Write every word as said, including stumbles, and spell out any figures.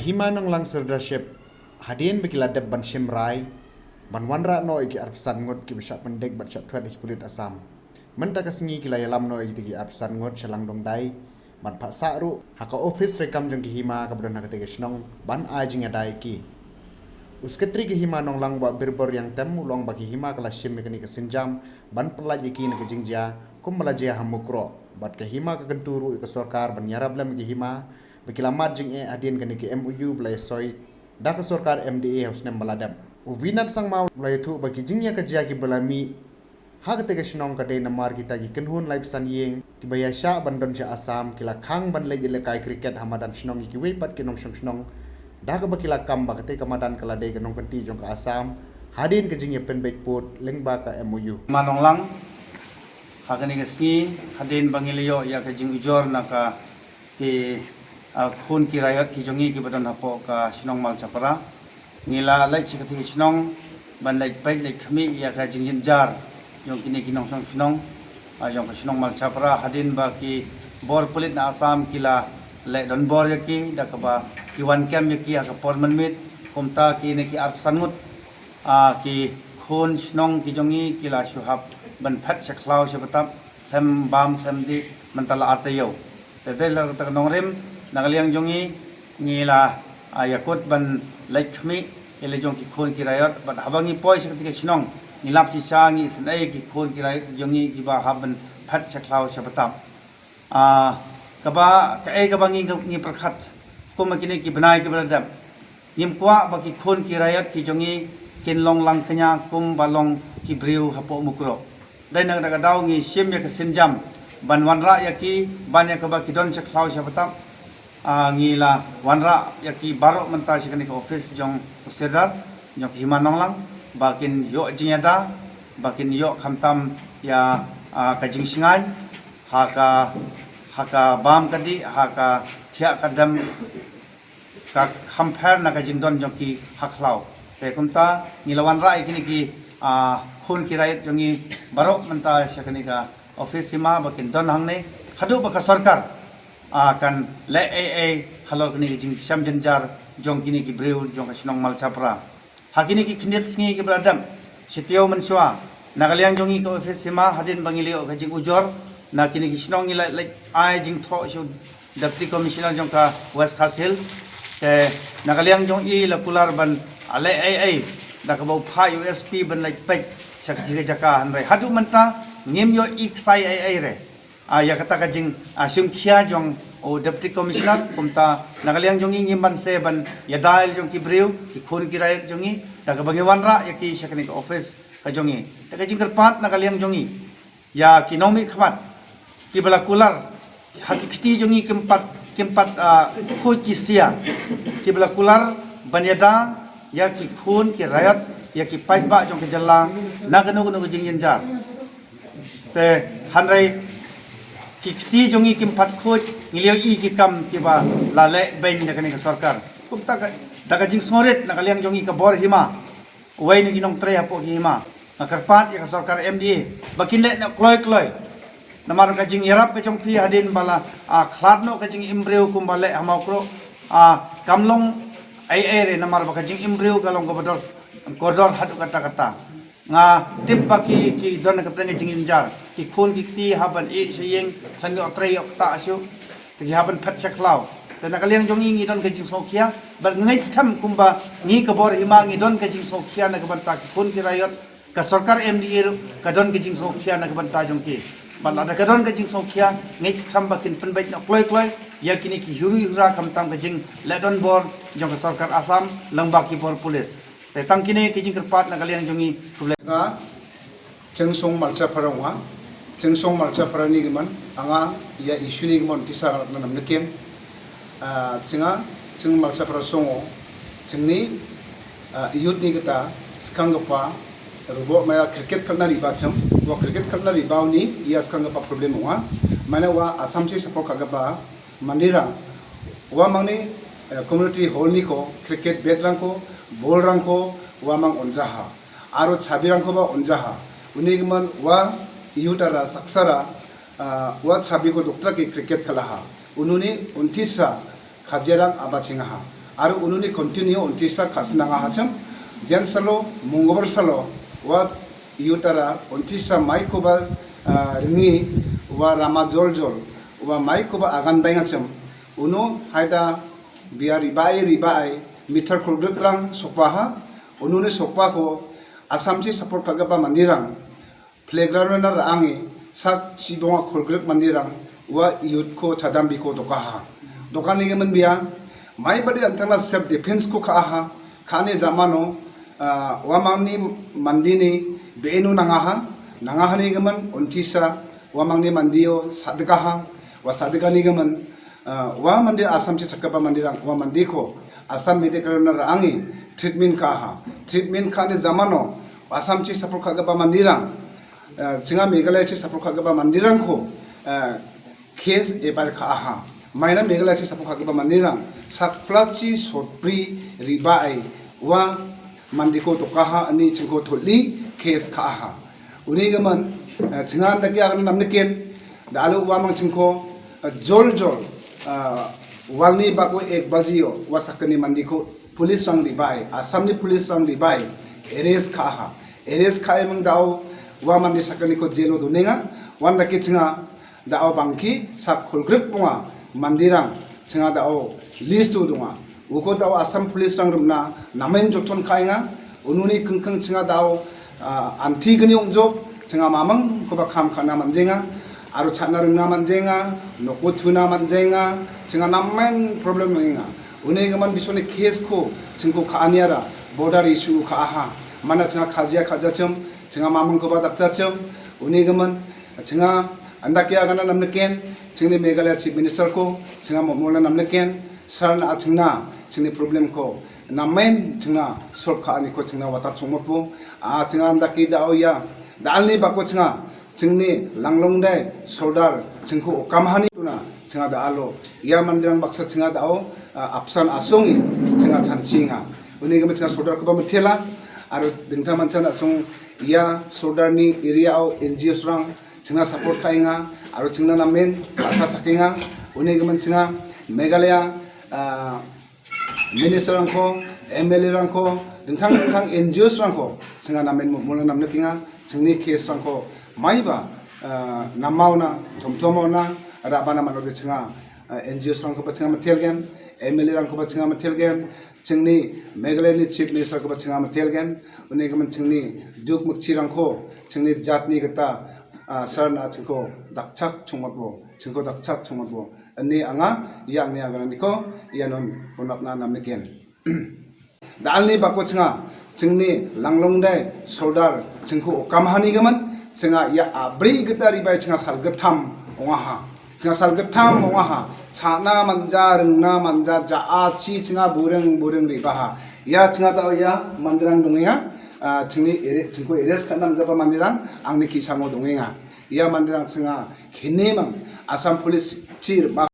Hima Nonglang Sirdarship, hadien ba ki la dep ban shim rai ban wanrah noh ïa ki arphew san ngut kiba shah pyndep bad shah thwet ïa ki pulit Assam. Mynta ka sngi ki la ïalam noh ïa kita ki arphew san ngut sha Langdongdai ban phah sah ruh ha ka ophis treikam jong ki hima kaba don ha katei ka shnong ban ai jingïada ïa ki. U Sekretari ka hima Nonglang, Bah Birbor Ïangtem, u la ong ba ka hima ka la shim ïa kane ka sienjam ban pyllait ïa ki na ka jingjia kumba la jia ha Mukroh, bad ka hima ka kyntu ruh ïa ka sorkar ban ïarap lem ïa ka hima ba ki la mad jingeh hadien kane ka M O U ba la ïasoi da ka sorkar M D A ha u snem ba la dep. U Vinat Sangma u la ïathuh ba ki jingïakajia kiba la mih ha katei ka shnong ka dei namar kita ki kynhun laiphew san ïing kiba ïashah ban don sha Assam ki la khang ban leit ïalehkai cricket ha madan shnong ïa kiwei pat ki nongshong shnong, da kaba ki la kam ba katei ka madan ka la dei ka nongkynti jong ka Assam hadien ka jingïapynbeit pud lyngba ka M O U. Hima Nonglang, ha kane ka sngi, hadien ba ngi la ïoh ïa ka jingujor na ka ki, ah, khun ki riot ki jong ngi kiba don hapoh ka shnong Malchapara, ngi la leit sha katei ka shnong ban leit peit leit khmih ïa ka jingjynjar jong kine ki nongshong shnong, ah, jong ka shnong Malchapara, hadien ba ki bor pulit na Assam ki la leh donbor ïa ki da kaba ki wan kem ïa ki ha ka por mynmiet. Kumta kine ki arphew san ngut, ah, ki khun shnong ki jong ngi ki la shu hap ban phet sha khlaw sha btap, khlem bam khlem dih mynta la ar taïew. Te dei la kata ka nongrim, na ka liang jong ngi, ngi la, ah, ïakut ban leit khmih ïa la jong ki khun ki riot, bad haba ngi poi sha katei ka shnong, ngi lap shisha, ngi isynei ki khun ki riot jong ngi kiba hap ban phet sha khlaw sha btap. Ah, kaba, kaei kaba ngi, ngi pyrkhat kum ha kine ki bnai kiba la dep. Ngim kwah ba ki khun ki riot ki jong ngi kin long langkñia kumba long ki briew hapoh Mukroh. Dei na kata ka daw ngi shim ïa ka sienjam ban wanrah ïa ki, ban ïa kaba ki don sha khlaw sha btap. Ah, ngi la wanrah ïa ki baroh mynta sha kane ka ophis jong u Sirdar, jong ka hima Nonglang, ba kin ïoh jingïada, ba kin ïoh khamtam ïa, ah, ka jingshngaiñ ha ka, ha ka bam ka dih, ha ka thiah ka dem, ka kham pher na ka jingdon jong ki ha khlaw. Te kumta ngi la wanrah ïa kine ki, ah, khun ki riot jong ngi baroh mynta sha kane ka ophis hima ba kin don hangne haduh ba ka sorkar, ah, kan leh ei ei halor kane ka jingshem jynjar jong kine ki briew jong ka shnong Malchapara. Ha kine ki khyndiat sngi kiba la dep, shi taïew mynshuwa, na ka liang jong ngi ka ophis hima, hadien ba ngi la ïoh ka jingujor na kine ki shnong, ngi la leit ai jingthoh sha u Deputy Commissioner jong ka West Khasi Hills. Te na ka liang jong i la kular ban, ah, leh ei ei da kaba u phah ïa u S P ban leit peit sha katei ka jaka, hynrei haduh mynta ngim ïohi ksai ei ei re. Ah, ïa kata ka jing, ah, shim khia jong u Deputy Commissioner, kumta na ka liang jong ngi ngim banse ban ïada ïa la jong ki briew, ki khun ki riot jong ngi, da kaba ngi wanrah ïa ki sha kane ka ophis ka jong ngi. Te ka jingkyrpad na ka liang jong ngi ïa ki nongmihkhmat kiba la kular ha ki kti jong ngi, kim pat, kim pat, ah, khuid ki sia, kiba la kular ban ïada ïa ki khun ki riot, ïa ki paidbah jong ka jylla na kano kano ka jingjynjar. Te hynrei ki kti jong ngi kim pat khuid, ngi la ïohi ki kam kiba la leh beiñ da kane ka sorkar. Kumta ka, da ka jingsngewrit na ka liang jong ngi ka bor hima, uwei na ki nongtrei hapoh ki hima, nga kyrpad ïa ka sorkar M D A ba kin leh noh kloi kloi. Namar ka jingïarap ka jong phi hadien ba la, ah, khlad noh ka jingim briew kumba leh ha Mawkroh, ah, kam long ei ei re, namar ba ka jingim briew ka long kaba dor kordor haduh katta katta. Nga tip ba ki, ki don ka pyrshah ka jingjynjar. Ki khun ki kti hap ban ïeh sha ïing, khlem ïoh trei ïoh ktah shuh. Te ki hap ban phet sha khlaw. Te na ka liang jong ngi ngi don ka jingsngewkhia. Bad nga ngeit skhem kumba ngi ka bor hima ngi don ka jingsngewkhia na ka bynta ki khun ki riot. Ka sorkar M D A ruh ka don ka jingsngewkhia na ka bynta jong ki. Bad lada ka don ka jingsngewkhia, ngeit skhem ba kin pynbeit noh kloi kloi ïa kine ki huri hura khamtam ka jingleh donbor jong ka sorkar Assam lyngba ki bor pulit. Te tang kine ki jingkyrpad na ka liang jong ngi, khublei. Nga, Cheng Song Malchapara nga, Cheng Song Malchapara ni ki mon, anga ïa issue ni ki mon tisa na nam neken. Ah, chinga, Cheng Malchapara Songo, cheng ni, ah, youth ni kata, skang kapa, rubo maya cricket khatna riba chem, wa cricket khatna riba ni, ïa skang kapa problem nga, mana wa Assam chi support ka kapa, Mandirang, wa mangni, eh, community hall ni ko, cricket bat rang ko, ball rang ko, wa mang onjaha. Aro chabi rang ko ba onjaha. Uni giman wa yutara saksara, ah, wa chabi ko doktra ki cricket kalaha. Ununi untisa khajerang abachingaha. Aro ununi continue untisa khasnanga hacham. Jen salo, mungobor salo, wa yutara, untisa maikoba, ah, ringi, wa rama jol jol, wa maikoba agan beng hacham. Unu haida bia ribai, ribai, meter khulgrik rang sokpaha, ununi sokpa ko, Assam chi support khagaba mandirang. Playground na rangi, sak chibonga khulgrik mandirang, wa youth ko chadam biko dokaha. Dokani ge man bia, mai badi antang la self defense ko kaaha, kani zamano, ah, wa mangni mandini, beenu nangaha, nangaha ni ge man, untisa, wa mangni mandio, sadkaha, wa sadkani ge man, ah, wa mandi Assam chi sakaba mandirang, wa mandi ko, Assam medical na rangi, treatment kaaha, treatment kani zamano, Assam chi support khagaba mandirang, eh, chinga Meghalaya chi support khagaba mandirang ko, eh, case ebar kaaha. Maina Meghalaya chi support khagaba mandirang, sakpla chi sotpri ribai, wa mandiko tokaha ani chingko tholi case kaaha. Uni ge man, eh, chinga ndaki agan namniken, da alu wa mang chingko, eh, jol jol, eh, walni bako ek bajio, wa sakani mandiko, police rang ribai, Assam ni police rang ribai, arrest kaaha. Arrest kaai mang dao, wa mandi sakani ko jelo dunenga, wan daki chinga dao bangki, sak khulgrik bunga, mandirang, chinga dao list tu dunga. Uko dao Assam police rang rumna, namen joton kainga, ununi kengkeng chinga dao, ah, anti gani ungjok, chinga mamang koba kham khana manjenga, aro chana rengna manjenga, noko thuna manjenga, chinga namen problem menga. Uni ge man bisoni case ko, chingko ka aniara, border issue kaaha. Mana chinga khajia khajacham, chinga mamang koba dakchacham, uni ge man, chinga andaki agana namniken, chingni Meghalaya Chief Minister ko, chinga momolna namniken, sarna achingna, chingni problem ko, namen chingna solve ka ani ko chingna watar chungmapo, a chinga andaki dao ya, dalni bako chinga, chingni Langlongdai, Sordar, chingko okamhani tuna, chinga da alo. Ya mandirang baksa chinga dao, ah, apsan asongi, chinga chanchinga. Uni ge chinga Sordar koba methela, aro dingta manchan asong, ya Sordar ni area o N G Os rang, chinga support kainga, aro chingna namen, baksa chakinga, uni ge chinga, Meghalaya, ah, Minister rangko, M L A rangko, dingthang dingthang N G Os rangko, chinga namen mu-, mula namnikinga, chingni case rangko, maiba, eh, namauna, thomthomauna, rabana mano de chinga, eh, N G Os rangko ba chinga matiel gen, M L A rangko ba chinga matiel gen, chingni Meghalaya ni Chief Minister ko ba chinga matiel gen, uni ge man chingni duk mukchi rangko, chingni jatni kata, ah, sarna chingko dakchak chungmatbo, chingko dakchak chungmatbo. Ani anga, ya angni anga niko, ya non ponapna namniken. Dalni bako chinga, chingni Langlongdai, Sordar, chingko okamhani ge man, chinga ya abri gita ribai chinga salgatham ongaha. Chinga salgatham ongaha, chana manja, rengna manja, ja achi chinga bureng, bureng ribaha. Ya chinga tao ya, mandirang dungiha, ah, chingni ere, chingko eres kanam gaba mandirang, angni ki chango dungiha. Ya mandirang chinga, kini mang, Assam Police chir,